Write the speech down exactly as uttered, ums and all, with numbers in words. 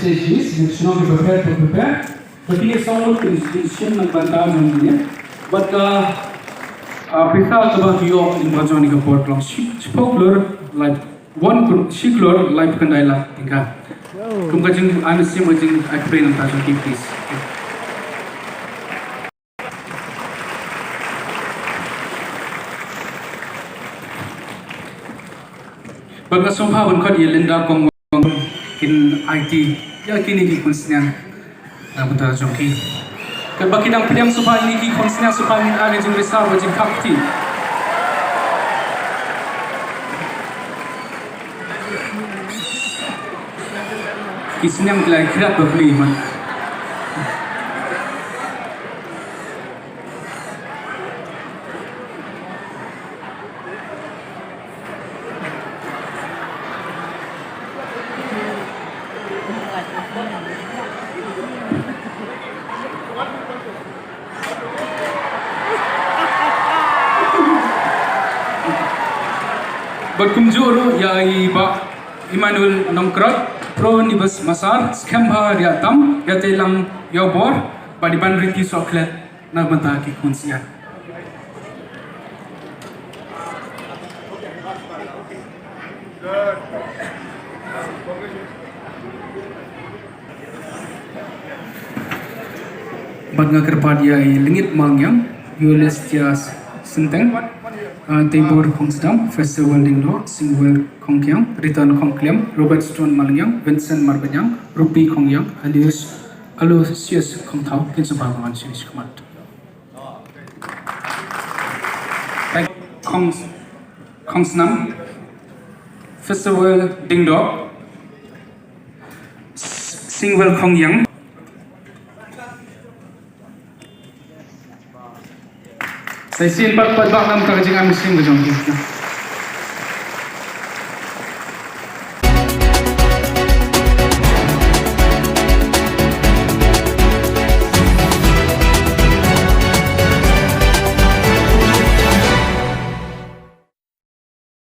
Judges, ki shnong ki prepare, ki prepare. Ba kine song lut ki, ki shem na ka bynta jong kine. Bad ka, ah, pisa kaba ki ïoh lyngba jong kane ka por ka long shi, shiphew klur lai, one crore, shi klur laiphew khyndai lak tyngka. Kum ka jingai mynsiem, ka jingai khublei na ka bynta jong ki, please. Bad nga sngewbha ban khot ïa Linda Kongwang, kin aiti ïa kine ki khun sniang na ka bynta jong ki. Katba ki dang pdiang, sngewbha ïa kine ki khun sniang, sngewbha ngin ai ka jingrisa bad jingkyrpad. Ki sniang ki la khriat bad plie man. Bad kumjuh ruh ïa i Bah Emmanuel Nongkrot, Pro Nibus Masar, Skhem Bha Riat Tam, ïa Teilang Ïawbor, bad i Ban Riti Sohkhlet, na ka bynta ki khun sniang. Bad nga kyrpad ïa i Lingit Malngiang, Ulysses Synteng, ah, Teibor Khongsdam, Festival Dingdo, Singwell Khongkiang, Riton Khongkliam, Robert Stone Malngiang, Vincent Marbaniang, Rupi Khongiang, Aloysius, Aloysius Khongthaw, kin sngewbha ban wan shane shakhmat. Khong, Khongsnam, Festival Dingdo, Singwell Khongiang. Sa shisien pat, pat bak nam ka jingai mynsiem ka jong ki.